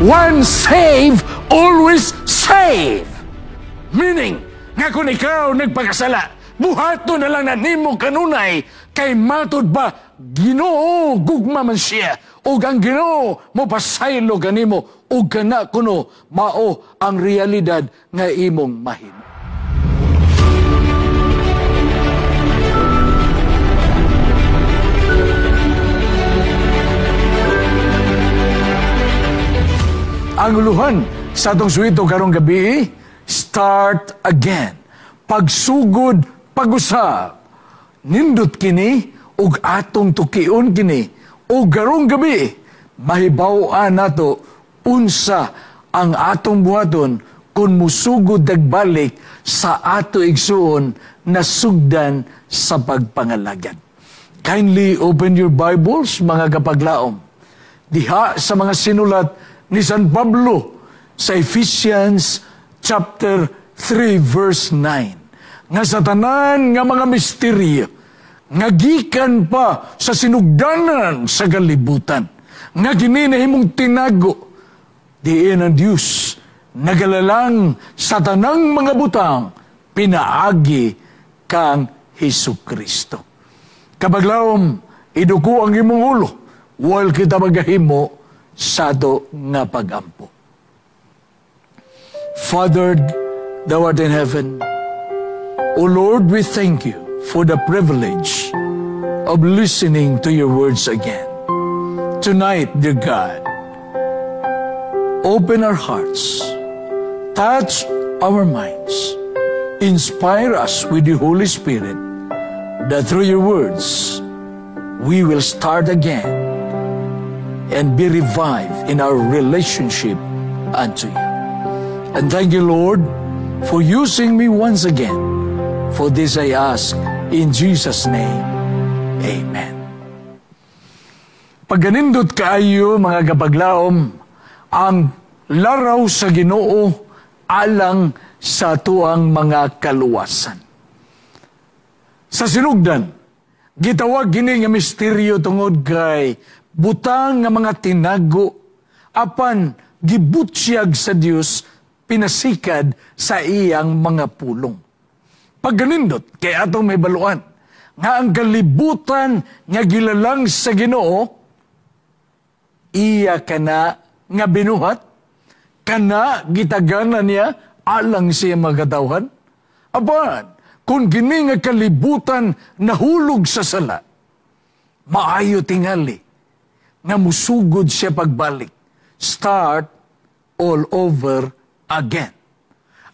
Once save, always save. Meaning, nga kung ikaw nagpakasala, buhato na lang na nimo kanunay, kay matud ba, Ginoo, gugma man siya, ug ang Ginoo mopasaylo kanimo, ug kana kuno mao ang realidad nga imong mahimo. Ang uluhan sa atong suwito karong gabi, start again. Pagsugod, pag-usab. Nindot kini ug atong tukion kini ug karong gabi mahibaw-an nato unsa ang atong buhaton kung musugod dagbalik sa ato igsuon na sugdan sa pagpangalagad. Kindly open your Bibles, mga kapaglaom. Diha sa mga sinulat ni San Pablo sa Ephesians chapter 3 verse 9, nga sa tanan nga mga misteryo nga gikan pa sa sinugdanan sa kalibutan, nga kini nahimong tinago, diin ang Dios nagalalang sa tanang mga butang pinaagi kang Hesus Kristo. Kapaglaom, iduko ang imong ulo while kita magahimo sa ato nga pagampo. Father, thou art in heaven, O Lord, we thank you for the privilege of listening to your words again. Tonight, dear God, open our hearts, touch our minds, inspire us with the Holy Spirit, that through your words, we will start again and be revived in our relationship unto you. And thank you, Lord, for using me once again. For this I ask in Jesus' name. Amen. Pagganindot kaayo, mga kapaglaom, ang laraw sa Ginoo alang sa tuang mga kaluwasan. Sa sinugdan, gitawag gini nga misteryo tungod kay butang nga mga tinago apan gibutsyag sa Dios pinasikad sa iyang mga pulong. Pagganindot kay atong may baluan nga ang kalibutan nga gilalang sa Ginoo, iya kana nga binuhat, kana gitagana niya alang siya mga katawhan. Apan kung kini nga kalibutan nahulog sa sala, maayo tingali nga musugod siya pagbalik. Start all over again.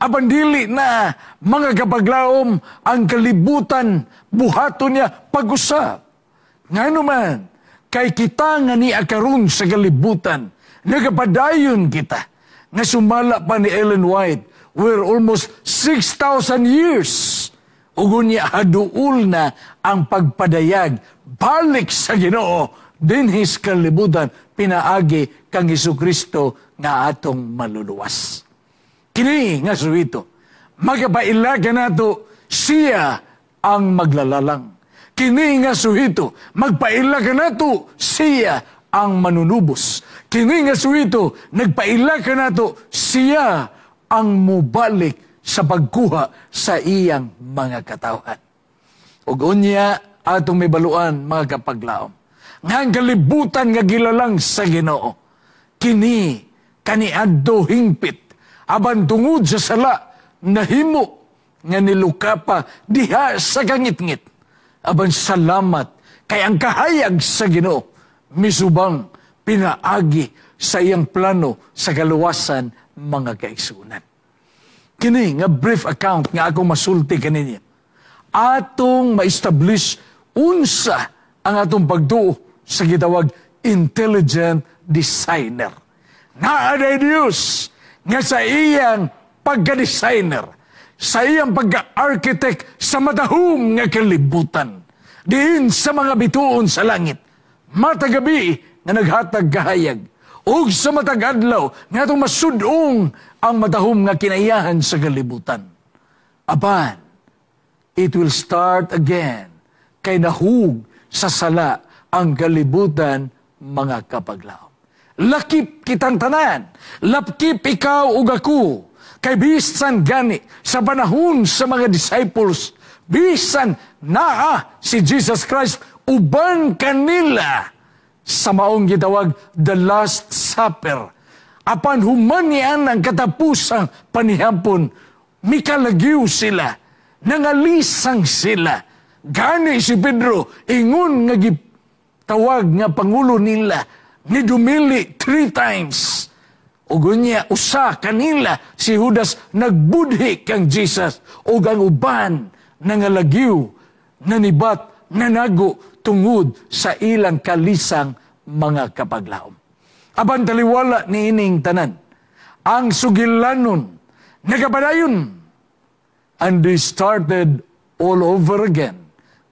Apan dili na, mga kapaglaom, ang kalibutan buhaton niya pag-usab. Ngano man, kay kita nga ni akaron sa kalibutan, nagapadayon kita. Nga sumala pa ni Ellen White, we're almost 6,000 years. Ugon niya haduol na ang pagpadayag, balik sa Ginoo, dinhis kalibutan, pinaagi kang Hesukristo nga atong maluluwas. Kini nga suwito, magapailaga nato siya ang maglalalang. Kini nga suwito, magpailaga nato siya ang manunubos. Kini nga suwito, nagpailaga nato siya ang mubalik sa pagkuha sa iyang mga katawhan. Ug unya atong may baluan, mga kapaglaom, nga ang kalibutan nga gilalang sa Ginoo, kini kaniadto hingpit, apan tungod sa sala nahimo nga nilukapa diha sa kangitngit. Apan salamat kay ang kahayag sa Ginoo misubang pinaagi sa iyang plano sa kaluwasan, mga kaigsuonan. Kini nga brief account nga akong masulti kaninyo, atong ma-establish unsa ang atong pagtuo sa gitawag intelligent designer. Naa day Dios nga sa iyang pagka-designer, sa iyang pagka-architect sa matahum nga kalibutan, diin sa mga bituon sa langit, matag gabi nga naghatag kahayag, ug sa matag adlaw nga atong masudong ang matahum nga kinaiyahan sa kalibutan. Apan, it will start again kay nahug sa sala ang kalibutan, mga kapaglaom. Lakip kitang tanan. Lakip ikaw ug ako. Kay bisan gani sa panahon sa mga disciples, bisan naa si Jesus Christ uban kanila sa maong gitawag the Last Supper. Apan human niyan ang katapusang panihampon, mikalagyo sila, nangalisang sila. Gani si Pedro, ingon nga gitawag nga pangulo nila, ni dumili three times. Ug unya usa kanila, si Judas, nagbudhi kang Jesus ug ang uban nangalagyo, nanibat, nanago tungod sa ilang kalisang, mga kapaglaom. Apan taliwala ni ining tanan, ang sugilanon nagapadayon, and they started all over again.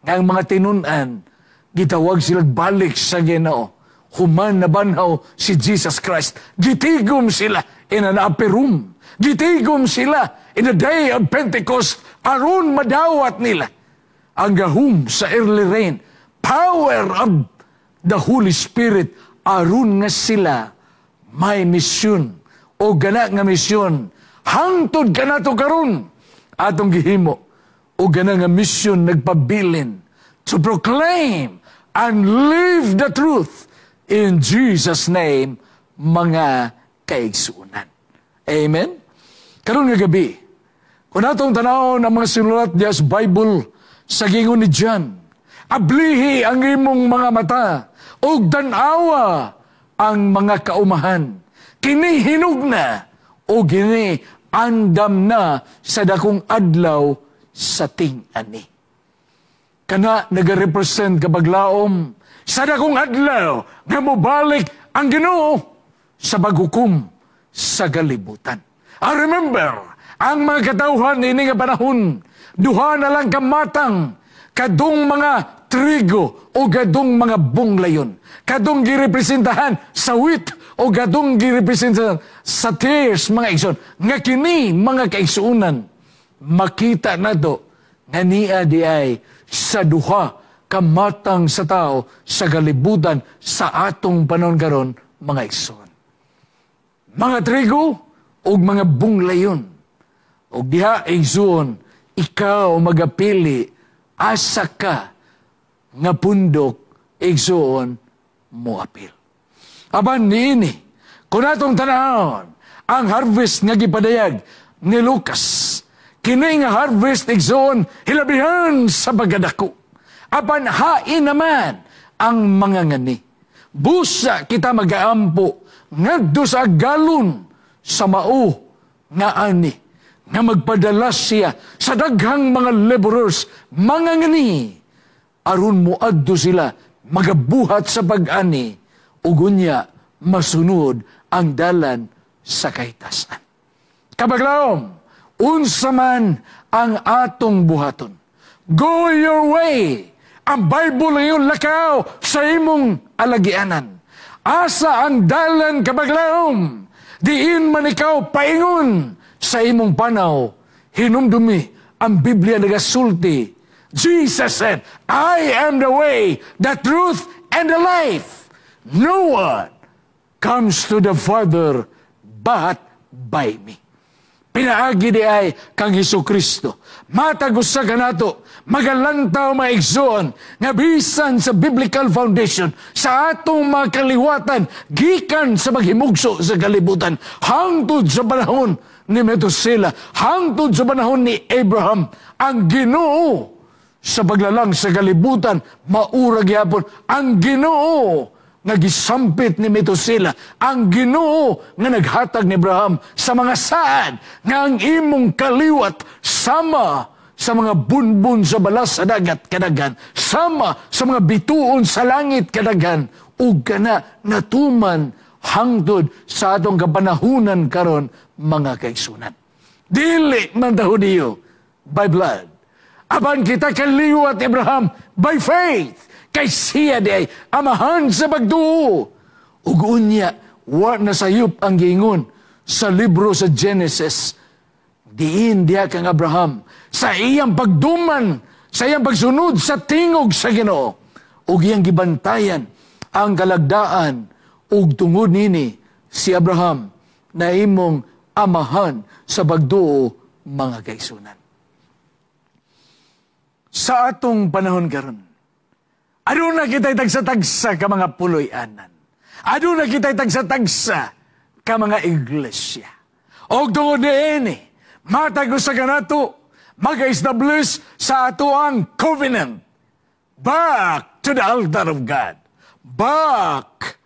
Nga ang mga tinun-an gitawag sila balik sa Ginoo. Human nabanhaw si Jesus Christ, gitigom sila in an upper room. Gitigom sila in the day of Pentecost aron madawat nila ang gahum sa early rain, power of the Holy Spirit, aron nga sila may misyon o gana nga misyon hangtod kanato karon atong gihimo, o gana nga misyon nagpabilin to proclaim and live the truth in Jesus' name, mga kaigsuonan. Amen. Karon nga gabi, kung atong tanawon ang mga sinulat diya sa Bible, sa gingon ni John, "Ablihi ang imong mga mata ug tan-awa ang mga kaumahan. Kini hinog na o kini andam na sa dakong adlaw sa ting-ani." Kana nagarepresent, kapaglaom, sa dakong adlaw nga mobalik ang Ginoo sa paghukom sa kalibutan. I remember, ang mga katawhan ini nga panahon, duha na lang kamatang, kadung mga trigo o kadung mga bunglayon. Kadung girepresentahan sa wheat o kadung girepresentahan sa tares, mga igsoon. Nga kini, mga kaigsuonan, makita nato nga niya di ay sa duha kamatang sa tao sa kalibutan sa atong panahon karon, mga igsoon. Mga trigo ug mga bunglayon. Ug diha, igsoon, ikaw magapili asa ka nga pundok, igsoon, moapil. Apan niini, kung atong tanawon ang harvest nga gipadayag ni Lucas, kini nga harvest, igsoon, hilabihan sa pagkadako. Apan hain naman ang mga ngani. Busa kita magaampo ngadto sa agalon sa mao nga ani nga magpadala siya sa daghang mga laborers, mga ngani, aron moadto sila magabuhat sa pag-ani ug unya masunod ang dalan sa kahitasan. Kapaglaom, unsa man ang atong buhaton, go your way. Ang Bible ngayon, lakaw sa imong alagianan. Asa ang dalan, kapaglaom? Diin man ikaw paingon sa imong panaw, hinumdumi ang Biblia nagasulti. Jesus said, "I am the way, the truth, and the life. No one comes to the Father but by me." Pinaagi di ay kang Hesus Kristo. Matag usa kanato magalantaw, mga igsoon, nga bisan sa biblical foundation sa atong mga kaliwatan gikan sa paghimugso sa kalibutan hangtod sa panahon ni Methuselah, hangtod sa panahon ni Abraham, ang Ginoo sa paglalang sa kalibutan maura gyapon ang Ginoo nga gisampit ni Methuselah, ang Ginoo nga naghatag ni Abraham sa mga saad nga ang imong kaliwat sama sa mga bunbun sa balas sa dagat kadaghan, sama sa mga bituon sa langit kadaghan, ug kana natuman hangtod sa atong kapanahunan karon, mga kaigsuonan. Dili man ta Hudiyo by blood. Apan kita kaliwat Abraham by faith. Kay siya di ay amahan sa pagtuo. Ug unya, wa na sayop ang giingon sa libro sa Genesis. Diin diha kang Abraham sa iyang pagduman, sa iyang pagsunod sa tingog sa Ginoo, ug iyang gibantayan ang kalagdaan Ug tungod nini si Abraham nahimong amahan sa pagduo, mga kaigsuonan. Sa atong panahon karon, aduna kita'y tagsa-tagsa ka mga puloy-anan. Aduna kita'y tagsa-tagsa ka mga iglesia. Og tungod niini, matag usa kanato mag-establish sa atoang covenant. Back to the altar of God. Back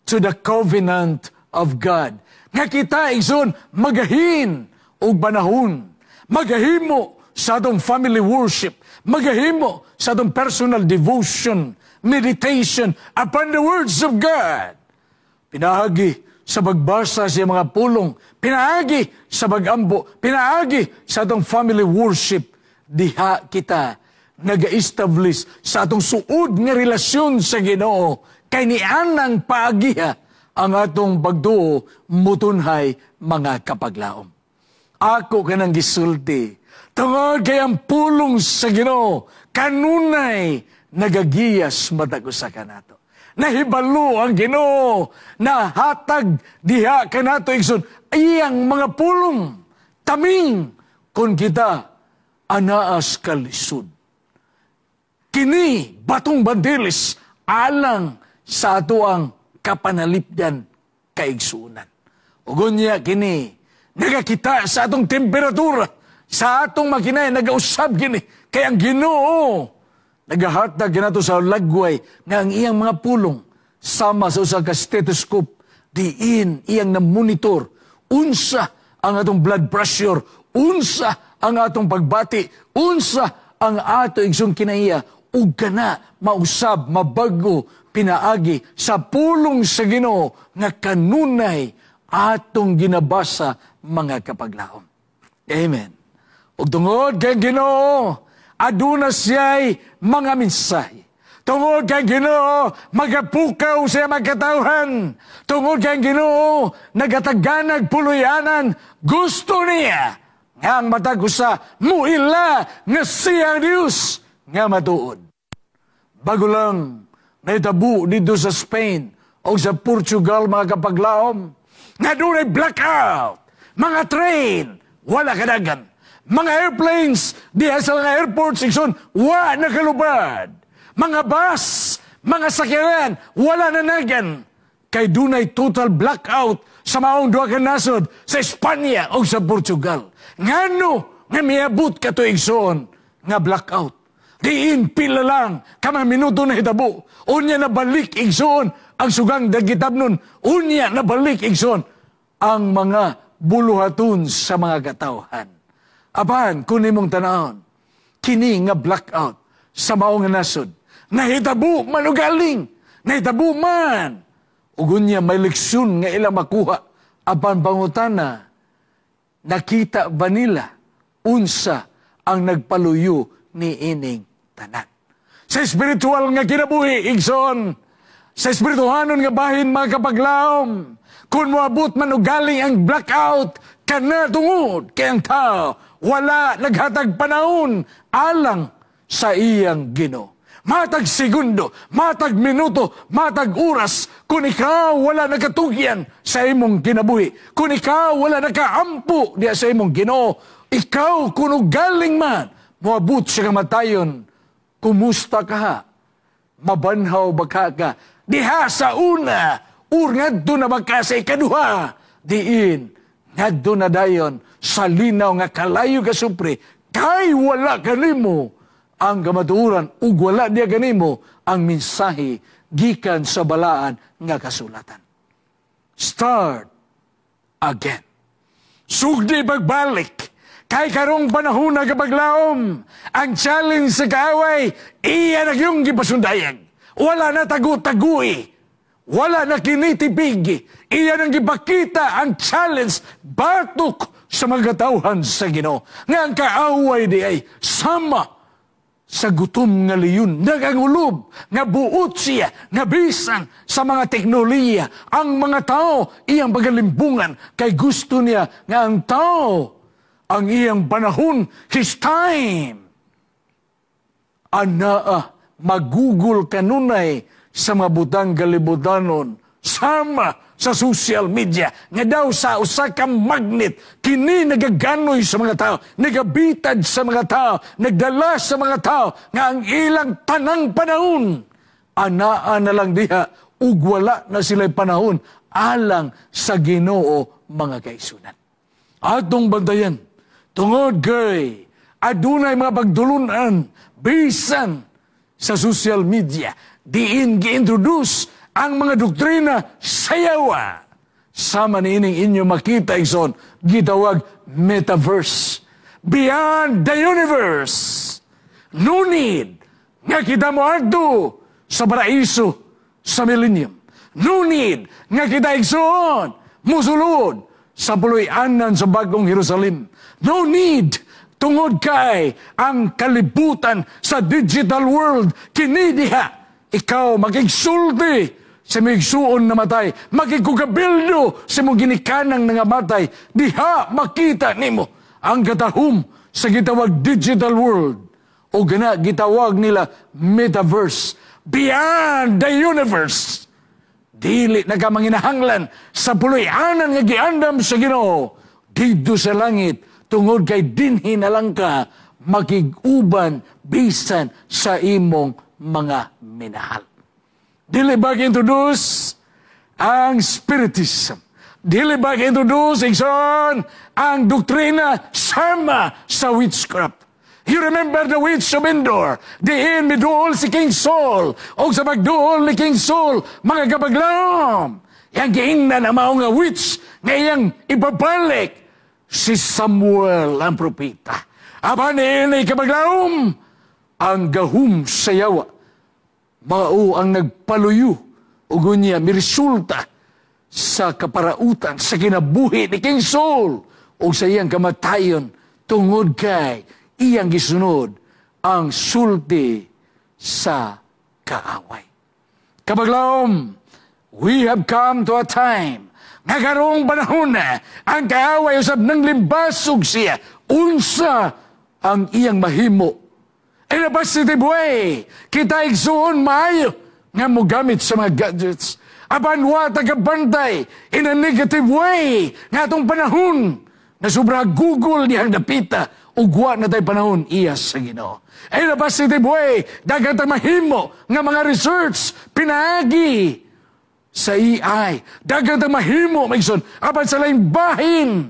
to the covenant of God. Nga kita, igsoon, magahin og panahon. Magahimo sa atong family worship. Magahimo sa atong personal devotion, meditation upon the words of God. Pinaagi sa pagbasa sa mga pulong, pinaagi sa pagampo, pinaagi sa atong family worship, diha kita naga-establish sa atong suod nga relasyon sa Ginoo, kay nianang paagiha ang atong pagduo mutunhay, mga kapaglaom. Ako kanang gisulti, tungod kay ang pulong sa Ginoo kanunay nagagiyas matag usa kanato. Nahibalo ang Ginoo na hatag diha kanato, igsoon, iyang mga pulong taming kung kita anaas kalisod. Kini batong bandilis alang sa atoang kapanalipdan, kaigsuonan. Ug unya kini nagakita sa atong temperatura sa atong makinay, nagausab kini kay ang Ginoo nagahatag kanato sa lagway nga ang iyang mga pulong sama sa usa ka stethoscope, diin iyang na-monitor unsa ang atong blood pressure, unsa ang atong pagbati, unsa ang ato, igsoon, kinaiya, ug kana mausab, mabago pinaagi sa pulong sa Ginoo nga kanunay atong ginabasa, mga kapaglaom. Amen. Ug tungod kay Ginoo, aduna siya'y mga mensahe. Tungod kay Ginoo, magapukaw siya magkatawhan. Tungod kay Ginoo, nagataganag puloy-anan. Gusto niya nga ang matag usa muila nga siya ang Diyos nga matuod. Bago lang nahitabo dito sa Spain o sa Portugal, mga kapaglaom, nga dunay blackout, mga train, wala kadagan. Mga airplanes, diha sa mga airports, igsoon, wa nakalubad. Mga bus, mga sakyanan, wala nanagan. Kay dunay total blackout sa maong duha ka nasod, sa Espanya o sa Portugal. Ngano nga miabot kato, igsoon, nga blackout? Diin pila lang ka mga minuto na hitabo. Unya na balik, igsoon, ang sugang dagitabnon. Unya na balik, igsoon, ang mga buluhaton sa mga katawhan. Apan, kung imong tanawon, kini nga blackout sa maong nasod, nahitabo man ugaling, nahitabo man. Ug unya may leksyon nga ila makuha. Apan pangutana, nakita ba nila unsa ang nagpaluyo ni ining tanan? Sa espiritual nga kinabuhi, igsoon, sa espirituhanon nga bahin, mga kapaglaom, kung moabot man ugaling ang blackout, kana tungod kay ang tao wala naghatag panahon alang sa iyang Ginoo. Matag segundo, matag minuto, matag oras, kung ikaw wala nakatugyan sa imong kinabuhi, kung ikaw wala nakaampo diya sa imong Ginoo, ikaw kung galing man, moabot sa kamatayon, kumusta ka ha? Mabanhaw ba ka ka? Diha sa una, or ngadto na ba ka sa ikaduha? Diin, ngadto na dayon sa linaw nga kalayo ka supre, kay wala kanimo ang kamatuoran ug wala diya kanimo ang mensahe gikan sa balaan nga kasulatan. Start again. Sugdi pagbalik. Kay karong panahon na, kapaglaom, ang challenge sa kaaway, iya na yung gipasundayag. Wala na tagu-tagui. Wala na kinitibig. Iya nang gipakita ang challenge batok sa mga katawhan sa Ginoo. Nga ang kaaway di ay sama sa gutom nga leon, nagangulob, nga buot siya, nga bisan sa mga teknolohiya, ang mga tao, iyang pagalimbungan, kay gusto niya nga ang tao, ang iyang panahon, his time, anaa, magugol kanunay sa mabutang kalibutanon. Sama sa social media nga daw sa usa ka magnet kini nagaganoy sa mga tao, nagabitad sa mga tao, nagdala sa mga tao nga ang ilang tanang panahon anaa na lang diha ug wala na sila'y panahon alang sa Ginoo, mga kaigsuonan. Atong bantayan tungod kay adunay mga pagdulunan bisan sa social media diin gi-introduce ang mga doktrina sa yawa. Sama niining inyo makita, igsoon, gitawag metaverse. Beyond the universe. No need nga kita moadto sa paraiso sa millennium. No need nga kita, igsoon, musulod sa puloy-anan sa Bagong Jerusalem. No need tungod kay ang kalibutan sa digital world kini diha ikaw makigsulti sa imong igsuon namatay, makigkugabildo sa imong ginikanang nangamatay, diha makita nimo ang katahum sa gitawag digital world o gana gitawag nila metaverse, beyond the universe. Dili na ka manginahanglan sa puloy-anan nga giandam sa Ginoo didto sa langit tungod kay dinhi na lang ka makig-uban bisan sa imong mga minahal. Dili ba introduce ang spiritism? Dili ba introduce, igsoon, ang doktrina sama sa witchcraft? You remember the witch of Endor? Diin miduol si King Saul. O sa pagduol ni King Saul, mga kapaglaom, yang giingnan ang mao nga witch nga iyang ibabalik si Samuel ang propeta. Apan niini, kapaglaom, ang gahum sa yawa mao ang nagpaluyo ug unya miresulta sa kaparautan sa kinabuhi ni King Saul o sa iyang kamatayon tungod kay iyang gisunod ang sulti sa kaaway. Kapaglaom, we have come to a time nga karong panahon na ang kaaway usab nang limbasog siya unsa ang iyang mahimo. In a positive way, kita, igsuon, maayo nga mogamit sa mga gadgets. Apan wa ta kabantay in a negative way nga atong panahon na sobra Google dihang dapita ug wa na tay panahon iya sa Ginoo. In a positive way, daghan ta mahimo nga mga research pinaagi sa AI. Daghan ta mahimo, maigsoon. Apan sa laing bahin,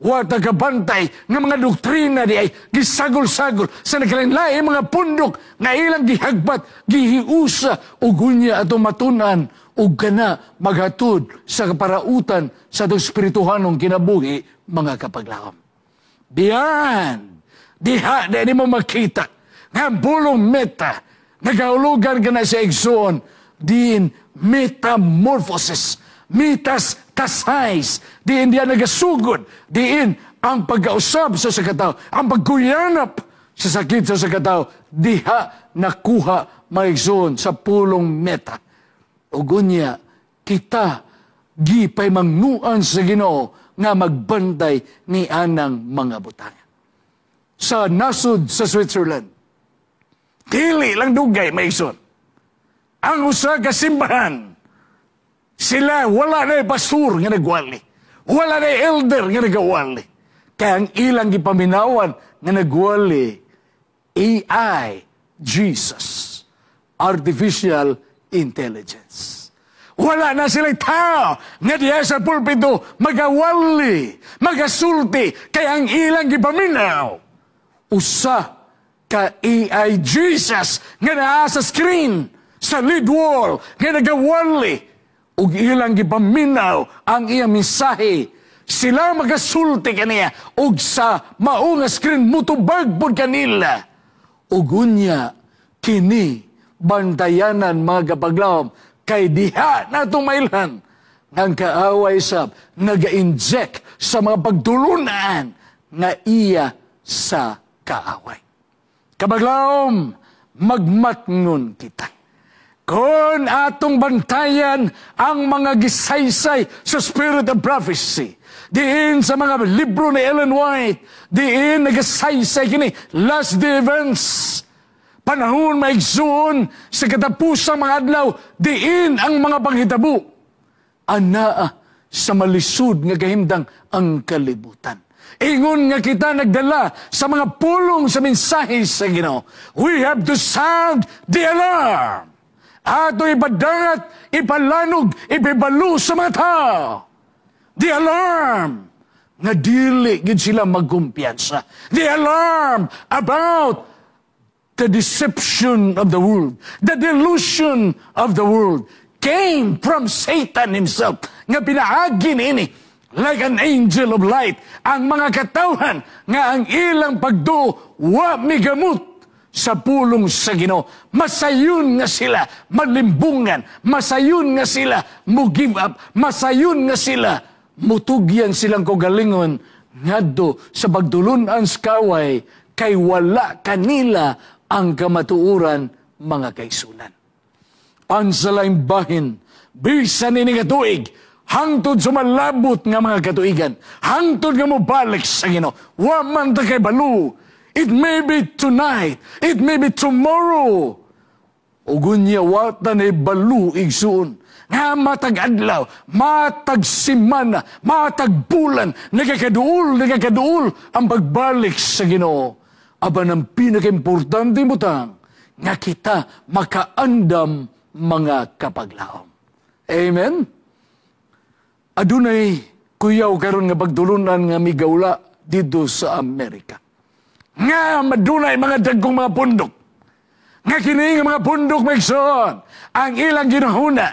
wa ta kabantay nga mga doktrina di ay gisagol-sagol sa nagkalain-lain mga pundok nga ilang gihagbat, gihiusa ug unya atong matun-an ug kana maghatod sa kaparautan sa atong espirituhanong kinabuhi, mga kapaglaom. Diyan, diha di mo makita nga ang pulong meta nagahulugan ka na sa igsoon diin metamorphosis, metastasize, diin diyan nagasugod, diin ang pagkausab sa sakataw, ang pagkuyanap sa sakit sa sakataw, diha nakuha, mga igsoon, sa pulong meta. Ug unya, kita gipay mangnuan sa Ginoo nga magbantay ni anang mga butang. Sa nasod sa Switzerland, dili lang dugay, mga igsoon, ang usa ka simbahan, sila wala na pastor nga nagwali. Wala na elder nga nagawali. Kaya ang ilang gipaminawan nga nagwali, AI, Jesus, Artificial Intelligence. Wala na sila tao nga diya sa pulpito magawali, magasulti, kaya ang ilang gipaminaw, usa ka AI Jesus nga naa sa screen, sa lead wall, nga nagawali, ug ilang gipaminaw ang iyang mensahe. Sila magasulti kaniya, ug sa mao nga screen mutubag pod kanila. Ug unya, kini bantayanan, mga kapaglawom, kay diha natong mailhan ang kaaway sab naga-inject sa mga pagtulunan nga iya sa kaaway. Kabaglawom, magmatngon kita. Kung atong bantayan ang mga gisaysay sa Spirit of Prophecy, diin sa mga libro ni Ellen White, diin nagasaysay kini last day events, panahon, maigsoon, sa katapusang mga adlaw, diin ang mga panghitabo. Anaa sa malisod nga kahimtang ang kalibutan. Ingon nga kita nagdala sa mga pulong sa mensahe sa Ginoo, we have to sound the alarm. Ato ipadangat, ipalanog, ipibalo sa mga tao. The alarm nga dili gid sila magkumpiyansa. The alarm about the deception of the world, the delusion of the world came from Satan himself nga pinaagi niini like an angel of light ang mga katawhan nga ang ilang pagduo wa migamot sa pulong sa Ginoo. Masayon nga sila malimbungan, masayon nga sila mo give up, masayon nga sila mutugyan silang kaugalingon ngadto sa pagdulunan sa kaway kay wala kanila ang kamatuoran, mga kaigsuonan. Ang sa laing bahin, bisan ini nga tuig, hangtod sa malabot nga mga katuigan, hangtod nga mobalik sa Ginoo, wa man ta kahibalo. It may be tonight, it may be tomorrow. Ug unya wa ta nahibalo, igsuon, nga matag adlaw, matag semana, matag bulan, nagakaduol, nagakaduol ang pagbalik sa Ginoo. Apan ang pinakaimportante butang nga kita makaandam, mga kapaglaom. Amen? Adunay kuyaw karon nga pagtulunan nga migawla dito sa Amerika. Nga madunay mga dagkong mga pundok. Nga kini nga mga pundok, maigsoon, ang ilang ginahuna.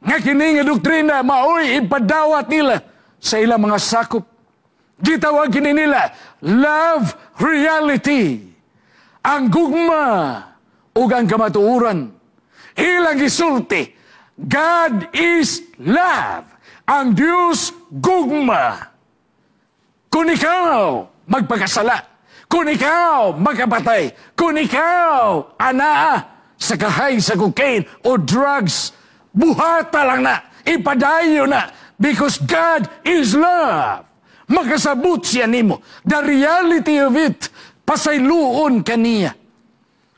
Nga kini nga doktrina maoy ipadawat nila sa ilang mga sakop. Gitawag kini nila love reality. Ang gugma ug ang kamatuoran. Ilang gisulti, God is love. Ang Diyos gugma. Kung ikaw magpakasala, kung ikaw magkapatay, kung ikaw anaa sa kahay sa cocaine o drugs, buhata lang na, ipadayo na, because God is love. Makasabot siya nimo. The reality of it, pasayloon kaniya.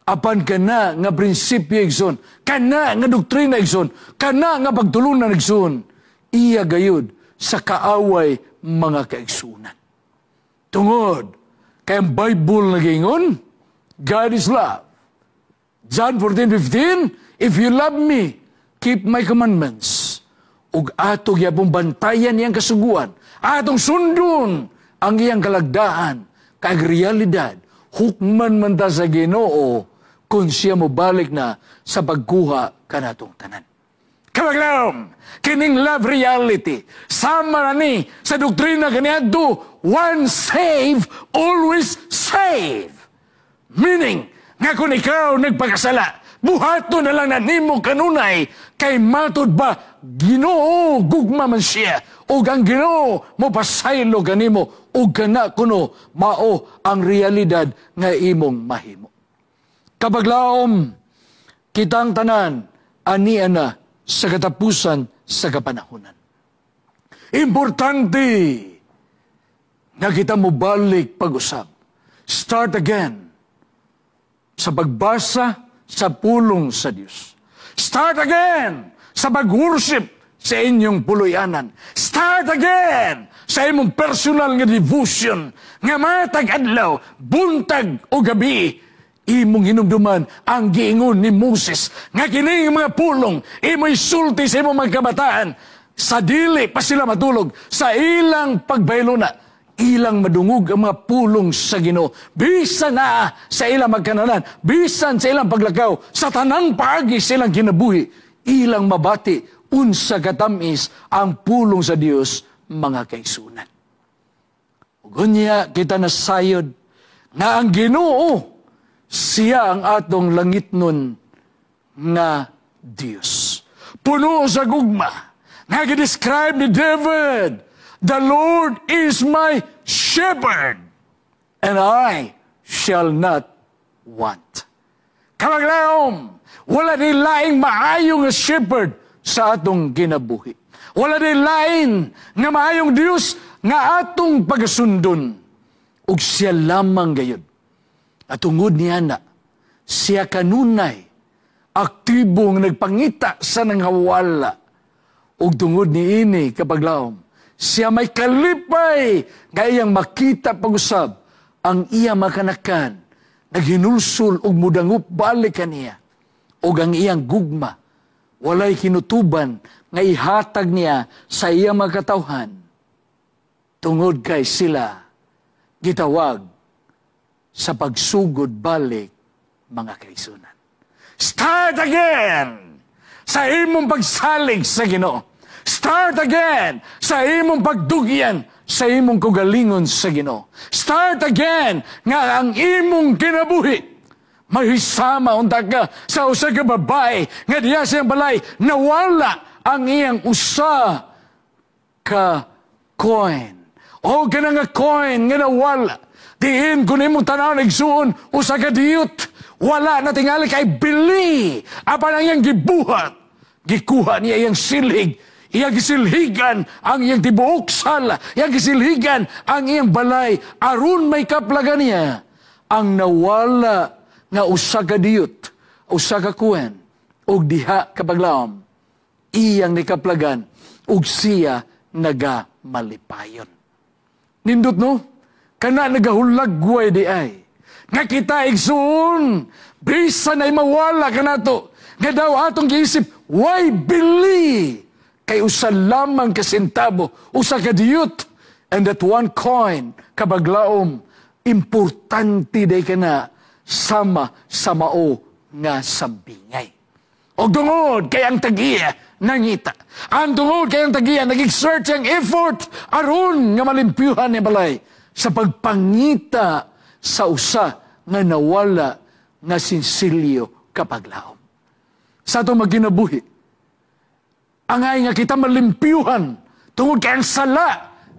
Apan kana nga prinsipyo, igsoon, kana nga doktrina, igsoon, kana nga pagtulunan, igsoon, iya gayud sa kaaway, mga kaigsunan. Tungod kay ang Bible nagingon, God is love. John 14:15, "If you love me, keep my commandments." Ug ato gyapon bantayan iyang kasuguan, atong sundon ang iyang kalagdaan, kag realidad, hukman man ta sa Ginoo kung siya mobalik na sa pagkuha kanatong tanan. Kapaglaom, kining love reality, sama na ni sa doktrina kaniadto, once save, always save. Meaning, nga kung ikaw nagpakasala, buhato na lang na nimo kanunay, kay matud ba, Ginoo, gugma man siya, ug ang Ginoo mo pasaylo kanimo, ug kana kuno mao ang realidad nga imong mahimo. Kapaglaom, kitang tanan, ania na sa katapusan sa kapanahonan. Importante nga kita mobalik pag-usab. Start again sa pagbasa sa pulong sa Dios. Start again sa pag-worship sa inyong puloy-anan. Start again sa imong personal nga devotion nga matag adlaw, buntag o gabi, imong hinumduman ang giingon ni Moses nga kini nga mga pulong imo isulti sa imong mga kabataan sa dili pa sila matulog, sa ilang pagbaylona ilang madungog ang mga pulong sa Ginoo bisan na sa ilang magkananan, bisan sa ilang paglakaw, sa tanang paagi sa ilang kinabuhi, ilang mabati unsa katamis ang pulong sa Dios, mga kaigsuonan. Ug unya kita nasayod nga ang Ginoo siya ang atong langitnon nga Dios. Puno sa gugma nga gi-describe ni David, "The Lord is my shepherd, and I shall not want." Kapaglaom, wala ni laing maayo nga shepherd sa atong kinabuhi. Wala ni lain nga maayong Dios nga atong pagasundon. Ug siya lamang gayud. At tungod niya na, siya kanunay, aktibo nga nagpangita sa nangawala. Ug tungod niini, kapaglaom, siya may kalipay nga iyang makita pag-usab ang iya makanakan naghinulsol ug mudangup balik kaniya, ug ang iyang gugma walay kinutuban nga ihatag niya sa iyang mga katawhan tungod kay sila gitawag sa pagsugod balik, mga kaigsuonan. Start again sa imong pagsalig sa Ginoo. Start again sa imong pagdugyan sa imong kaugalingon sa Ginoo. Start again nga ang imong kinabuhi mahisama unta ka sa usa ka babae nga diya sa iyang balay nawala ang iyang usa ka coin. O kana nga coin nga nawala. Diin kung imong tanaw, igsuon, usa ka diyot. Wala na tingali kay bili. Apan ang iyang gibuhat, gikuha niya iyang silhig. Iyang gisilhigan ang iyang tibuok sala. Iyang gisilhigan ang iyang balay. Aron may kaplagan niya ang nawala nga usa ka diyot, usa ka coin, ug diha kapaglaom, iyang nikaplagan, ug siya naga malipayon. Nindot, no? Kana nagahulagway di ay. Nga kita, igsuon, bisan ay mawala kanato, nga daw atong giisip, way bili? Kay usa lamang ka sentabo, usa ka diyot, and that one coin, kabaglaom, importante day kana sama sa mao nga sambingay. O tungod kay ang tagiya nangita. Ang tungod kay ang tagiya nag-exert ang effort aron nga malimpyuhan ni balay sa pagpangita sa usa nga nawala nga sinsilyo, kapaglaom. Sa atong magkinabuhi, angay nga kita malimpyuhan tungod kay ang sala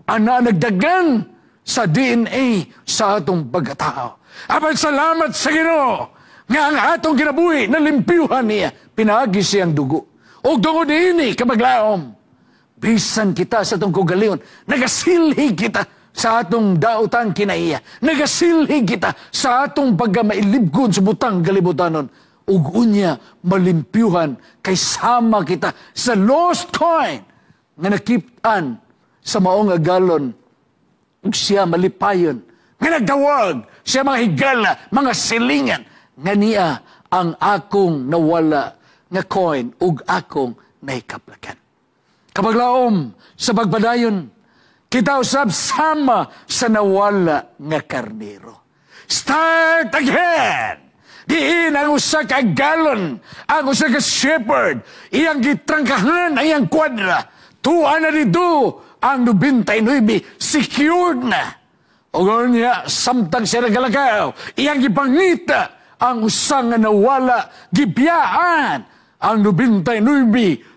ana nagdagan sa DNA sa atong pagkatao. Apan salamat sa Ginoo nga ang atong kinabuhi nalimpyuhan niya pinaagi siyang dugo. O tungod niini, kapaglaom, bisan kita sa atong kaugalingon, nagasilhig kita sa atong daotang kinaiya. Nagasilhig kita sa atong pagkamailibgon sa butang kalibutanon. Ug unya malimpyuhan kay sama kita sa lost coin nga nakip-an sa maong agalon, ug siya malipayon nga nagdawag siya mga higala, mga silingan nga niya ang akong nawala nga coin ug akong nahikaplakan. Kapaglaom, sa pagpadayon, kita usab sama sa nawala nga karnero. Start again! Diin ang usa ka galon, ang usa ka shepherd, iyang gitrangkahan ang iyang kwadra. Tuwa na dito ang 99, secured na. O niya, samtang siya nagalakaw, iyang gipangita ang usa nga nawala, gibiyaan ang 99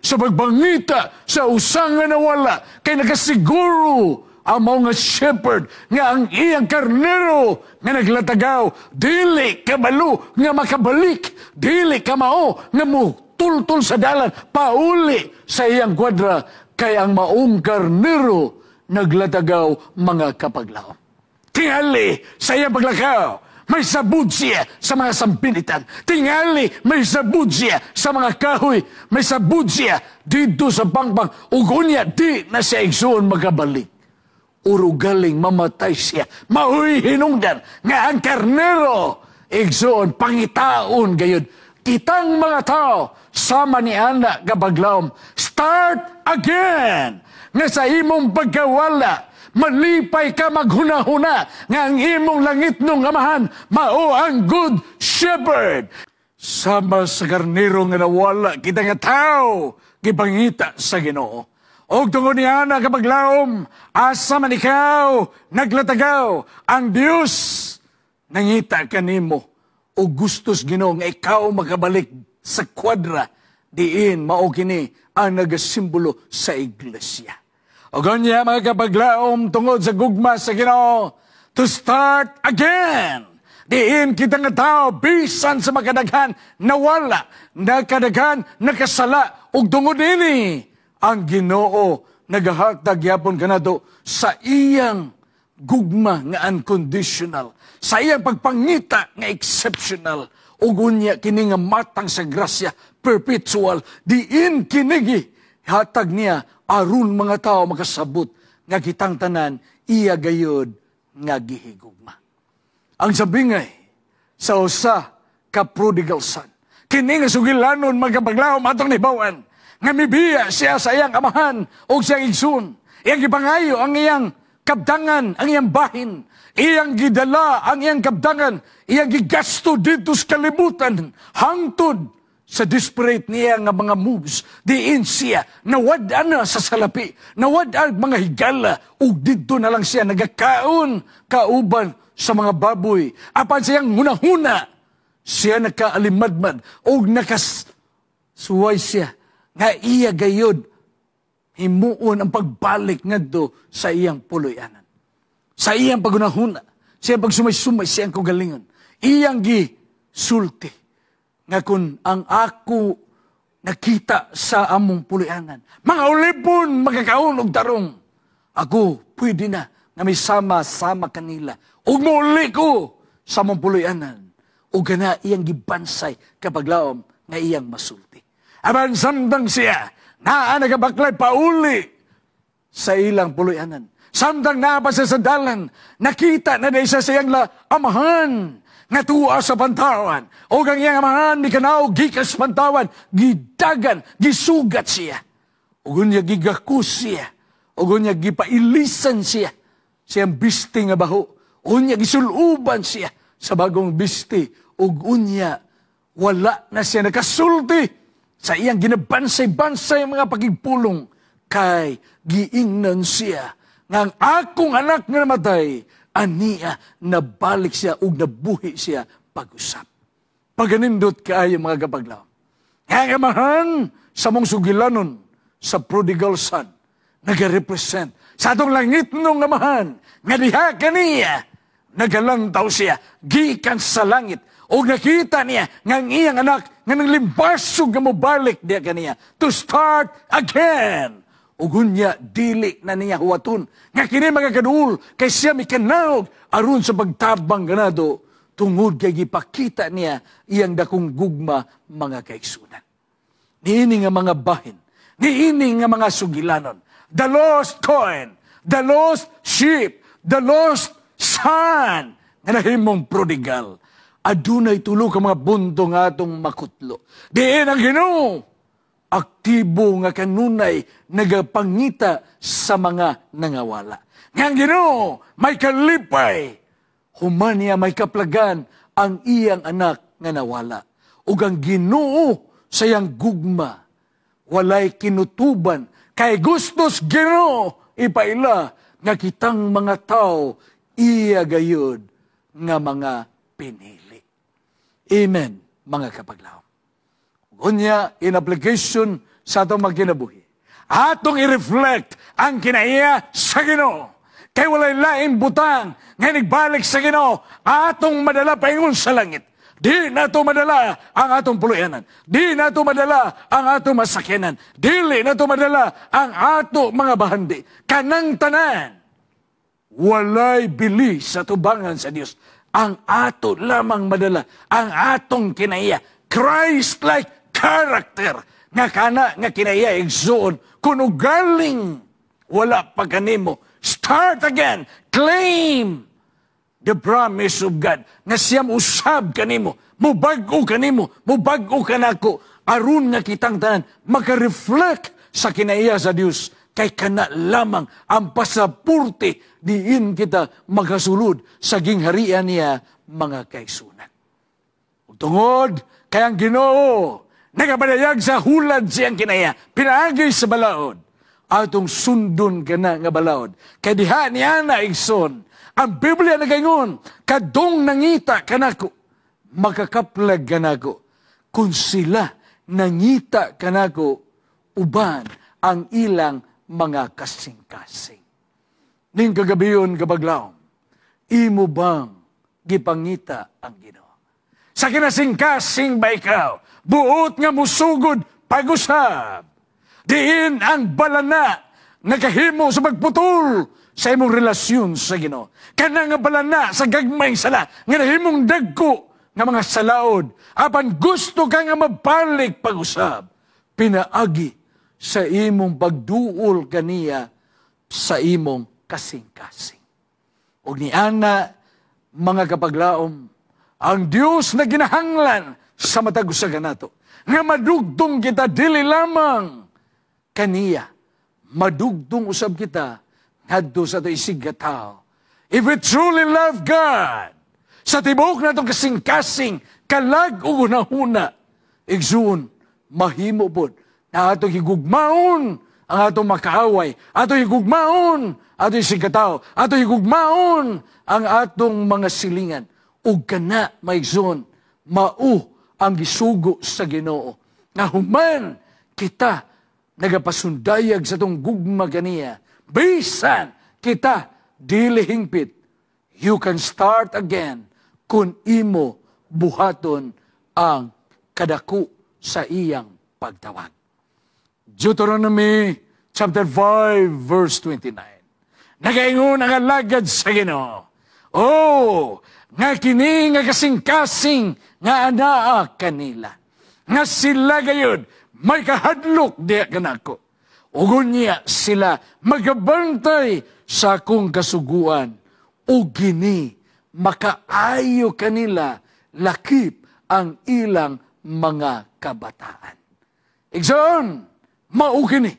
sa pagbangita sa usa nga nawala, kay nakasiguro ang mga shepherd nga ang iyang karnero nga naglatagaw dili kabalo nga makabalik, dili kamao nga mutultol sa dalan pauli sa iyang kwadra, kay ang maong karnero naglatagaw, mga kapaglaom. Tingali sa iyang paglakaw, may sabud siya sa mga sampinitan. Tingali, may sabud siya sa mga kahoy. May sabud siya dito sa pangpang. Ug unya, di na siya, igsuon, makabalik. Urugaling mamatay siya. Maoy hinungdan nga ang karnero, igsuon, pangitaon gayud. Kitang mga tao, sama ni ana, kapaglaom, start again! Nga sa imong pagkawala, malipay ka maghuna-huna nga ang imong langitnong Amahan mao ang Good Shepherd. Sama sa karnero nga nawala, kita nga tao, gipangita sa Ginoo. Og tungod niya na, kapaglaom, asa man ikaw naglatagaw, ang Dios nangita kanimo o gustos Ginoo nga ikaw makabalik sa kwadra diin mao kini ang nagasimbolo sa iglesia. O ganya, mga kapaglaom, tungod sa gugma sa Ginoo, to start again. Diin kita nga tao, bisan sa makadaghan, nawala, nakadaghan, nakasala, ug tungod ini, ang Ginoo nagahatag yapon kanato sa iyang gugma nga unconditional, sa iyang pagpangita nga exceptional, ug unya kini nga matang sa grasya perpetual, diin kinigi Hatag niya aron mga tao makasabot nga kitang tanan iya gayod nga gihigugma. Ang sabingay sa usa ka prodigal son. Kini nga sugilanon, mga kapaglaom, atong nahibaw-an nga mibiya siya sa iyang amahan o sa iyang igsoon. Iyang gipangayo ang iyang kabdangan, ang iyang bahin. Iyang gidala ang iyang kabdangan, iyang gigasto dito sa kalibutan, hangtod sa desperate niya nga mga moves, diin siya nawad na sa salapi, nawad mga higala, ug didto na lang siya nagakaon kauban sa mga baboy. Apan siyang hunahuna, siya nakaalimadmad ug nakasuway siya nga iya gayod himuon ang pagbalik ngadto sa iyang puloy-anan. Sa iyang pagunahuna, sa iyang pagsumay-sumay, sa iyang kaugalingon, iyang gisulti nga kung ang ako nakita sa among puloy-anan, mga ulipon magkakaon og tarong, ako pwede na nga may sama-sama kanila. Ug mouli ko sa among puloy-anan. Ug kana iyang gibansay, kapaglaom, nga iyang masulti. Apan samtang siya naa nagabaklay pauli sa ilang puloy-anan, samtang naa pa siya sa dalan, nakita na diay siya sa iyang amahan nga tuwa sa pantawan. O ang iyang amahan mikanaw gikas pantawan, gidagan, gisugat siya. Ug unya gigakus siya. Ug unya gipailisan siya siyang bisti nga baho. Unya gisuluban siya sa bagong bisti. Ug unya wala na siya nakasulti sa iyang ginabansay-bansay mga pakigpulong kay giingnan siya nga ang akong anak nga namatay, ania nabalik siya ug nabuhi siya pag-usap. Paganindot kaayo, mga kapaglaom. Nga ang amahan sa mong sugilanon sa prodigal son nagarepresent sa atong langitnong Amahan nga diha kaniya nagalantaw siya gikan sa langit o nakita niya nga ang iyang anak nga nanglimbasog nga mobalik diha kaniya to start again. Ug unya dili na niya huwaton nga kini mga kaduol kay siya mikanaog aron sa pagtabang ganado tungod kay gipakita niya iyang dakong gugma, mga kaigsunan. Niini nga mga bahin, niini nga mga sugilanon, the lost coin, the lost sheep, the lost son nga nahimong prodigal, adunay tulo ka mga punto nga atong makutlo. Diin ang Ginoo aktibo nga kanunay nagapangita sa mga nangawala. Nga ang Ginoo may kalipay human niya may kaplagan ang iyang anak nga nawala. Ug ang Ginoo sa iyang gugma walay kinutuban kay gustos Ginoo ipaila nga kitang mga tao iya gayud nga mga pinili. Amen, mga kapaglaom. Unya, in application sa atong magkinabuhi, atong i-reflect ang kinaiya sa Ginoo. Kay walay laing butang nga nagbalik sa Ginoo atong madala paingon sa langit. Di nato madala ang atong puloy-anan. Di nato madala ang atong masakyanan. Dili nato madala ang ato mga bahandi. Kanang tanan, walay bili sa tubangan sa Dios. Ang ato lamang madala, ang atong kinaiya, Christ-like character, nga kana nga kinaiya, igsoon, kung ugaling wala pa kanimo, start again, claim the promise of God, nga siya usab kanimo, mubag-o kanimo, mubag-o kanako, aron nga kitang tanan maka-reflect sa kinaiya sa Dios, kay kana lamang ang pasaporte diin kita makasulod sa gingharian niya, mga kaigsunan. Ug tungod kay ang Ginoo nagapadayag sa hulad siyang kinaiya pinaagi sa balaod, atong sundon kana nga balaod. Kay diha niya na, igsoon, ang Biblia nagaingon, "Kadtong nangita kanako, makakaplag kanako." Kung sila nangita kanako uban ang ilang mga kasing-kasing. Ning kagabion, kapaglaom, imo bang gipangita ang Ginoo? Sa kinasing-kasing ba ikaw? Buot nga musugod pag-usab. Diin ang balana nakahimo sa pagputol sa imong relasyon sa Ginoo? Kana nga balana sa gagmay sala nga nahimong dagko nga mga salaod. Apan gusto ka nga mabalik pag-usab pinaagi sa imong pagduol kaniya sa imong kasing-kasing. Og niana, mga kapaglaom, ang Dios na ginahanglan sa matag usa kanato nga madugtong kita dili lamang kaniya, madugtong usab kita ngadto sa ato isigkatawo. If we truly love God, sa tibuok natong kasing-kasing, kalag ug hunahuna, igsuon, mahimo pod na atong higugmaon ang atong makaaway, atong higugmaon atong isigkatawo, atong higugmaon ang atong mga silingan. Ug kana, maigsoon, mao ang gisugo sa Ginoo. Nga human kita nagapasundayag sa atong gugma kaniya, bisan kita dili hingpit, you can start again kung imo buhaton ang kadako sa iyang pagtawag. Deuteronomy chapter 5 verse 29. Nagaingon ang alagad sa Ginoo, "Oh, nga kini nga kasing-kasing nga anaa kanila, nga sila gayud may kahadlok diha kanako. Ug unya sila magabantay sa akong kasuguan, ug kini makaayo kanila lakip ang ilang mga kabataan." Igsoon, mao kini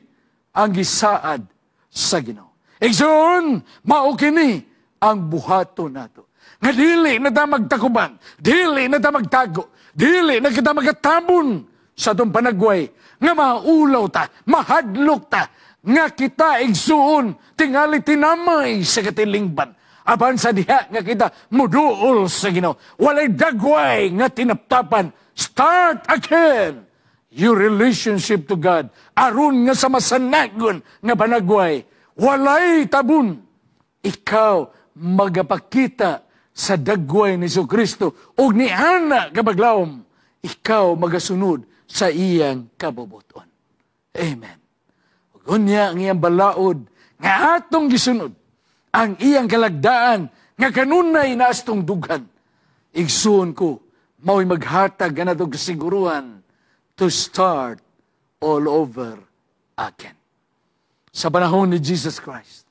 ang gisaad sa Ginoo. Igsoon, mao kini ang buhaton nato. Nga dili na ta magtakuban, dili na ta magtago, dili na kita magatabon sa atong panagway, nga maulaw ta, mahadlok ta, nga kita, igsuon, tingali tinamay sa katilingban. Apan sa diha nga kita muduol sa Ginoo, walay dagway nga tinaptapan. Start again your relationship to God. Aron nga sa masanagon nga panagway, walay tabon. Ikaw magapakita sa dagway ni Kristo ug ni ana kapaglaom, ikaw magasunod sa iyang kabubuton. Amen. Ug unya ang iyang balaod nga atong gisunod, ang iyang kalagdaan nga kanunay na astong dughan. Igsuon ko, mao'y maghatag kanatong kasiguruhan to start all over again. Sa panahon ni Jesus Christ,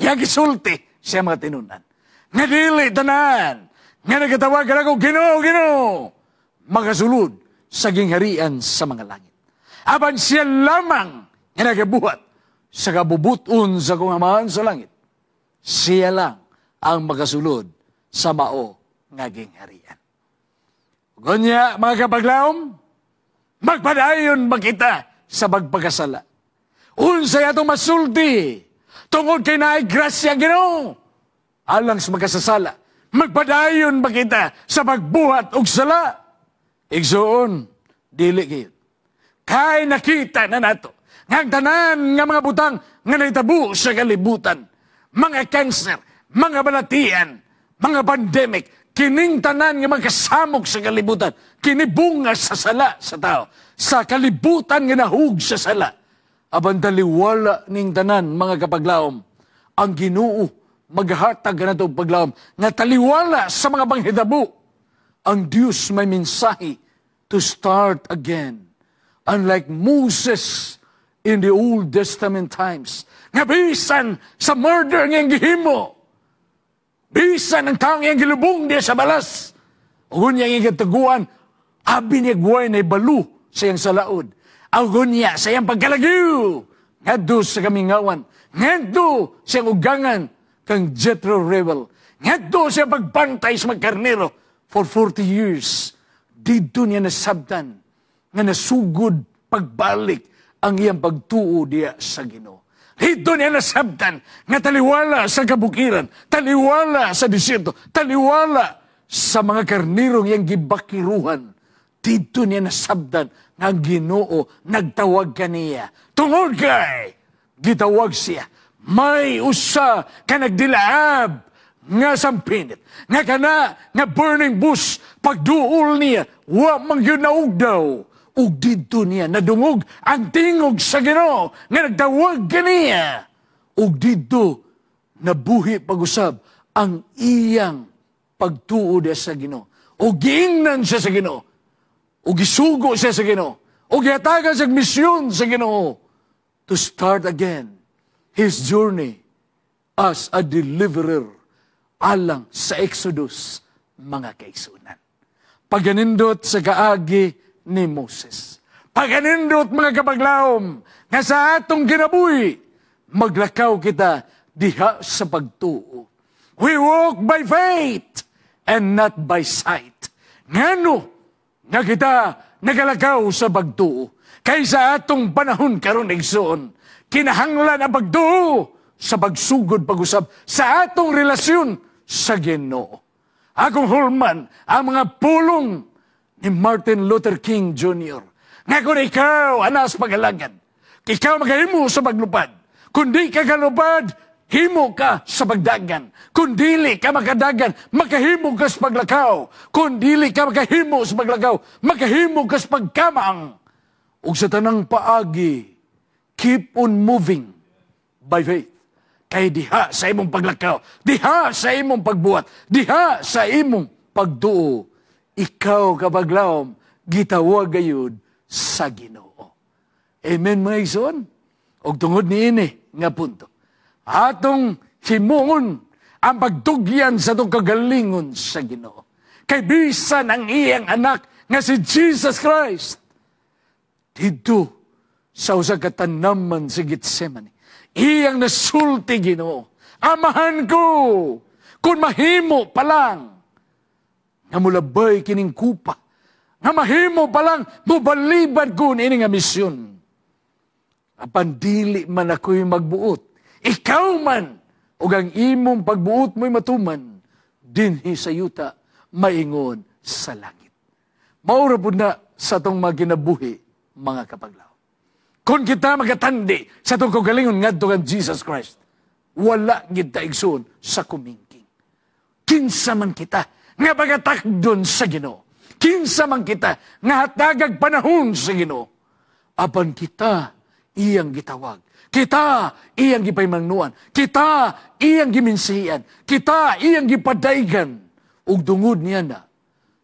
iyang gisulti siya mga tinunan, nga dili tanan nga nagatawag kanako, "Ginoo, Ginoo," makasulod sa gingharian sa mga langit. Apan siya lamang nga nagabuhat sa kabubuton sa akong Amahan sa langit, siya lang ang makasulod sa mao nga gingharian. Unya, mga kapaglaom, magpadayon ba kita sa pagpakasala? Unsay atong masulti tungod kay naay grasya ang Ginoo alang sa magkasasala? Magpadayon ba kita sa pagbuhat og sala? Igsuon, dili kayo. Kay nakita na nato nga ang tanan nga mga butang nga nahitabo sa kalibutan, mga cancer, mga balatian, mga pandemic, kining tanan nga magkasamok sa kalibutan, kini bunga sa sala sa tao, sa kalibutan nga nahug sa sala. Apan taliwala ning tanan, mga kapaglaom, ang Ginoo maghatag kanato paglaom nga taliwala sa mga panghitabo, ang Diyos may mensahe to start again. Unlike Moses in the Old Testament times, nga bisan sa murder nga iyang gihimo, bisan ang taong iyang gilubong diya sa balas, ug unya iyang gitaguan, abi niya guway na balo sa iyang salaod. Unya sa iyang pagkalagyo ngadto sa kamingawan, ngadto sa iyang ugangan kang Jethro Reuel, ngadto sa iyang pagbantay sa mga karnero for 40 years. Didto niya nasabtan nga nasugod pagbalik ang iyang pagtuo diya sa Ginoo. Didto niya nasabtan nga taliwala sa kabukiran, taliwala sa desierto, taliwala sa mga karnirong iyang gibakiruhan. Didto niya nasabtan nga ang Ginoo nagtawag kaniya. Tungod kay gitawag siya, may usa ka nagdilaab nga sampinit, nga kana nga burning bush, pagduol niya, wa man gyud naugdaw. Ug didto niya nadungog ang tingog sa Ginoo nga nagtawag kaniya. Ug didto nabuhi pag-usab ang iyang pagtuo diya sa Ginoo. Ug giingnan siya sa Ginoo. Ug gisugo siya sa Ginoo. O gihatagan sa misyon sa Ginoo to start again his journey as a deliverer alang sa Exodus, mga kaigsuonan. Paganindot sa kaagi ni Moses. Paganindot, mga kapaglaom, nga sa atong kinabuhi, maglakaw kita diha sa pagtuo. We walk by faith and not by sight. Ngano nga kita nagalakaw sa pagtuo? Kay sa atong panahon karon, igsoon, kinahanglan ang pagtuo sa pagsugod pag-usab sa atong relasyon sa Ginoo. Akong hulman ang mga pulong ni Martin Luther King Jr. Nga kung ikaw anas pag-alagad, ikaw magahimo sa paglupad. Kung di ka kalupad, himo ka sa pagdagan. Kung dili ka makadagan, makahimo ka sa paglakaw. Kung dili ka makahimo sa paglakaw, makahimo ka sa pagkamang. Ug sa tanang paagi, keep on moving by faith. Kay diha sa imong paglakaw, diha sa imong pagbuhat, diha sa imong pagduo, ikaw, kapaglawom, gitawag gayud sa Ginoo. Amen, mga igsoon? Og tungod niini nga punto, atong himuon ang pagtugyan sa atong kagalingon sa Ginoo. Kay bisan ang iyang anak nga si Jesus Christ, didto sa usa ka tanaman sa Gethsemane, iyang nasulti, "Ginoo, Amahan ko, kung mahimo pa lang, nga mulabay kining kupa, nga mahimo pa lang, mubalibad ko ini nga misyon. Apan dili man ako'y magbuot, ikaw man, ug ang imong pagbuot mo'y matuman, dinhi sa yuta, maingon sa langit." Maura pud na sa atong mga kinabuhi, mga kapaglaom. Kung kita magatandi sa atong kaugalingon ngadto kan Jesus Christ, wala gid ta, igsoon, sa kumingking. Kinsa man kita nga pagatakdon sa Ginoo? Kinsa man kita nga hatagag panahon sa Ginoo? Apan kita iyang gitawag. Kita iyang gipahimangnuan. Kita iyang giminsihan. Kita iyang gipadaygan. Ug tungod niya na,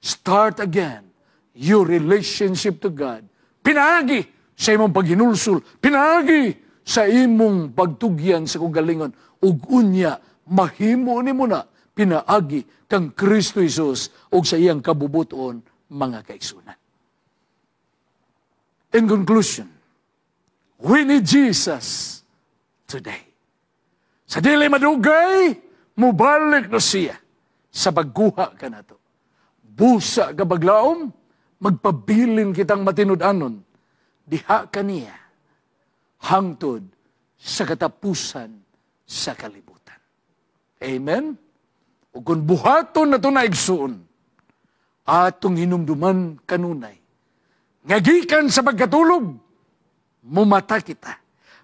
start again your relationship to God. Pinaagi sa imong paghinulsol, pinaagi sa imong pagtugyan sa kaugalingon, ug unya mahimo nimo na pinaagi kang Kristo Jesus ug sa iyang kabubuton, mga kaigsuonan. In conclusion, we need Jesus today. Sa dili madugay, mubalik na siya sa pagkuha kanato. Busa, kapaglaom, magpabilin kitang matinud-anon diha kaniya hangtod sa katapusan sa kalibutan. Amen? Ug kung buhaton nato na, igsuon, atong hinumduman kanunay nga gikan sa pagkatulog, mumata kita.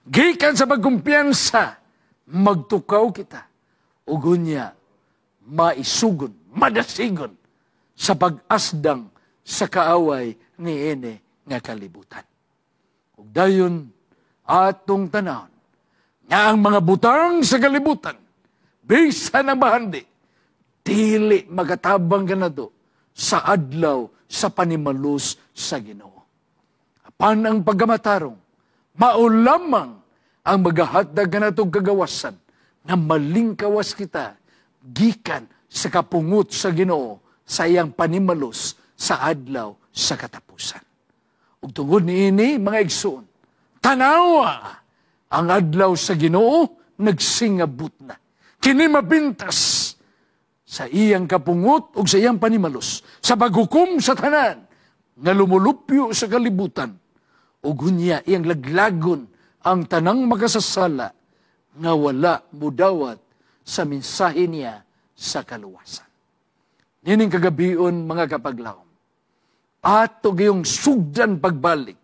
Gikan sa pagkumpiyansa, magtukaw kita. Ug unya, maisugon, madasigon sa pag-asdang sa kaaway niini nga kalibutan. Ug dayon atong tanawon nga ang mga butang sa kalibutan, bisan ang bahandi, dili magatabang kanato sa adlaw sa panimalus sa Ginoo. Apan ang pagkamatarong, mao lamang ang magahatag kanatong kagawasan nga malingkawas kita gikan sa kapungot sa Ginoo sa iyang panimalus sa adlaw sa katapusan. Ug tungod niini, mga igsoon, tanawa, ang adlaw sa Ginoo nagsingabot na. Kini mapintas sa iyang kapungot ug sa iyang panimalus sa paghukom sa tanan nga lumulupyo sa kalibutan ug unya iyang laglagon ang tanang makasasala nga wala mudawat sa mensahe niya sa kaluwasan. Nining kagabion, mga kapaglawom, ato gayong sugdan pagbalik.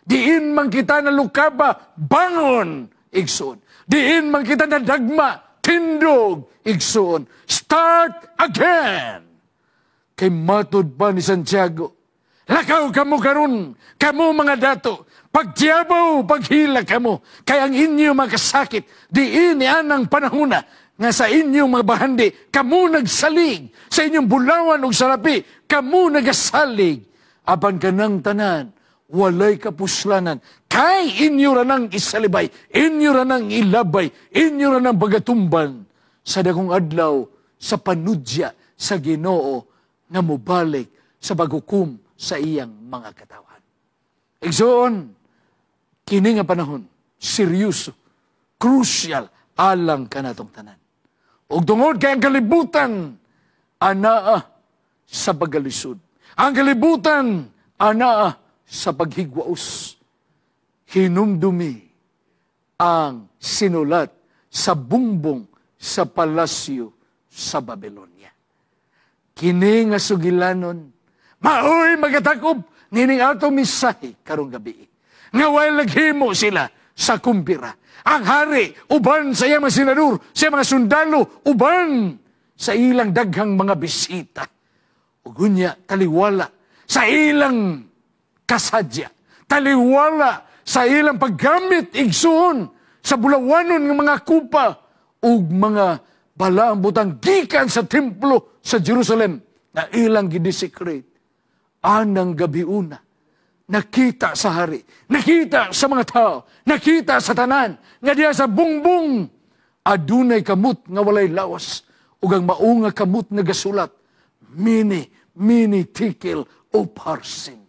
Diin man kita nalukaba, bangon, igsoon. Diin man kita nadagma, tindog, igsoon. Start again! Kay matud pa ni Santiago, "Lakaw kamo karon, kamo mga dato, pagtiyabaw, paghila kamo, kay ang inyo makasakit, diin ni anang panahona, nga sa inyong mga bahandi, kamo nagsalig, sa inyong bulawan ug salapi, kamo nagasalig, apan kanang tanan, Walay kapuslanan. Kay inyo ra nang isalibay, inyo ra nang ilabay, inyo ra nang bagatumban sa dagong adlaw sa panudya sa Ginoo nga mobalik sa paghukom sa iyang mga katawhan. Igsoon, kini nga panahon, seryoso, crucial, alang kanatong tanan. Ug tungod kay ang kalibutan anaa sa pagkalisod. Ang kalibutan anaa sa paghigwaos. Hinumdumi ang sinulat sa bungbong sa palasyo sa Babylonia. Kini nga sugilanon, maoy magatakop nining atong mensahe karong gabi. Nga while naghimo sila sa kumpira, ang hari uban sa iyang mga senador, sa iyang mga sundalo, uban sa ilang daghang mga bisita. Ug unya taliwala sa ilang kasadya, taliwala sa ilang paggamit, igsuon, sa bulawanon ng mga kupa ug mga balaang butang gikan sa templo sa Jerusalem na ilang gidesecrate. Anang gabi una, nakita sa hari, nakita sa mga tao, nakita sa tanan, nga diya sa bungbong, adunay kamot nga walay lawas, ug ang maunga kamot nga gasulat, "Mene, mene, tekel, upharsin."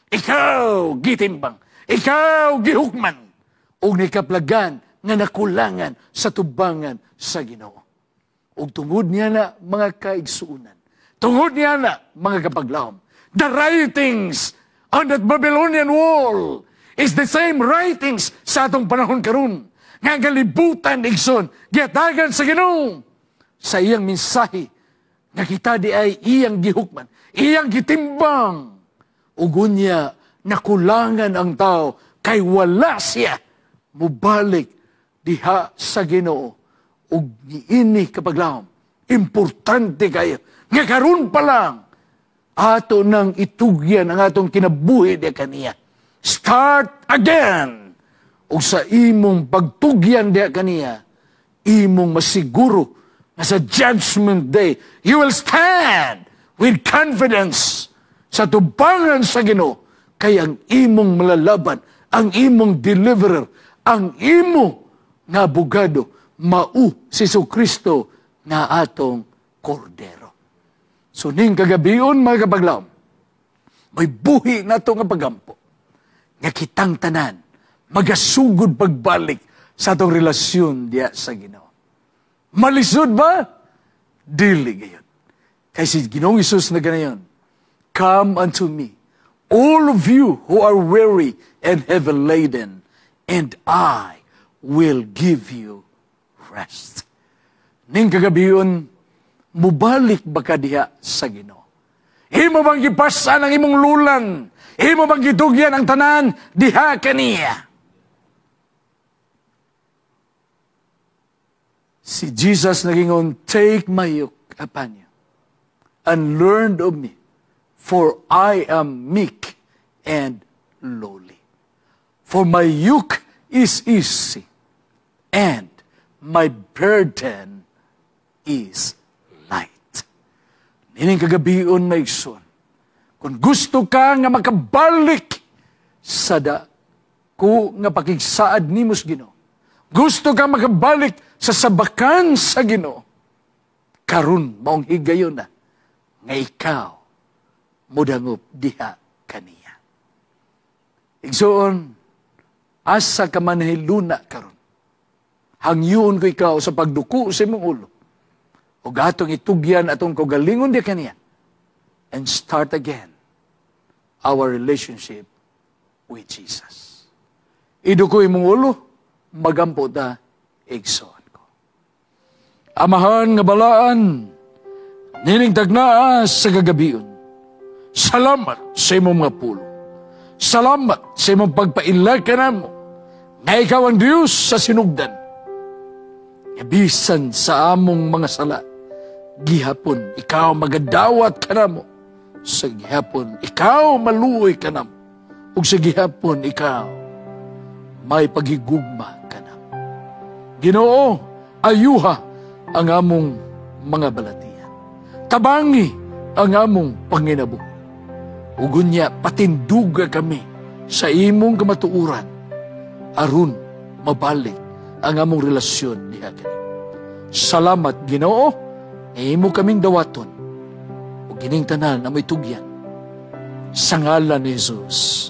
Ikaw gitimbang, ikaw gihukman, ug nikaplagan nga nakulangan sa tubangan sa Ginoo. Ug tungod niya na, mga kaigsuunan, tungod niya na, mga kapaglahom, the writings on that Babylonian wall is the same writings sa atong panahon karon. Nga ang kalibutan, igsoon, gihatagan sa Ginoo sa iyang mensahe nga kita di ay iyang gihukman, iyang gitimbang. Ug unya nakulangan ang tao kay wala siya mubalik diha sa Ginoo. Ug niini, kapaglahom, importante kayo nga karon pa lang ato nang itugyan ang atong kinabuhi diha kaniya. Start again. Ug sa imong pagtugyan diha kaniya, imong masiguro nga sa Judgment Day, you will stand with confidence sa tubangan sa Ginoo kay ang imong malalaban, ang imong deliverer, ang imo nga abogado, mao si Kristo nga atong Kordero. So ning kagabion, mga kapaglahom, may buhi nato nga pagampo nga kitang tanan magasugod pagbalik sa atong relasyon diya sa Ginoo. Malisod ba? Dili gayud. Kay si Ginoong Hesus na ganayon, "Come unto me, all of you who are weary and heavy laden, and I will give you rest." Ning kagabion, mubalik ba ka diha sa Ginoo? Imo bang gipasan ang imong lulan? Imo bang gitugyan ang tanan diha kaniya? Si Jesus nagingon, "Take my yoke upon you and learn of me, for I am meek and lowly. For my yoke is easy and my burden is light." Nining kagabion na, igsoon, kung gusto ka nga makabalik sa dako nga pakigsaad nimo sa Ginoo, gusto ka makabalik sa sabakan sa Ginoo, karon maong higayon na nga ikaw mudangop diha kaniya. Igsoon, asa ka man nahiluna karon, hangyoon ko ikaw sa pagduko sa imong ulo ug atong itugyan atong kaugalingon diha kaniya and start again our relationship with Jesus. Iduko imong ulo, magampo ta, igsoon ko. Amahan nga balaan, nining tagnaa sa kagabion, salamat sa imong mga pulong. Salamat sa imong pagpaila kanamo nga ikaw ang Diyos sa sinugdan. Bisan sa among mga sala, gihapon ikaw magadawat kanamo. Sa gihapon ikaw maluoy kanamo. Ug sa gihapon ikaw may paghigugma kanamo. Ginoo, ayuha ang among mga balatian. Tabangi ang among panginabuhi. Ug unya patinduga kami Sa imong kamatuoran aron mabalik ang among relasyon diha kanimo. Salamat, Ginoo, nga imo kaming dawaton ug kining tanan na may tugyan sa ngalan ni Jesus.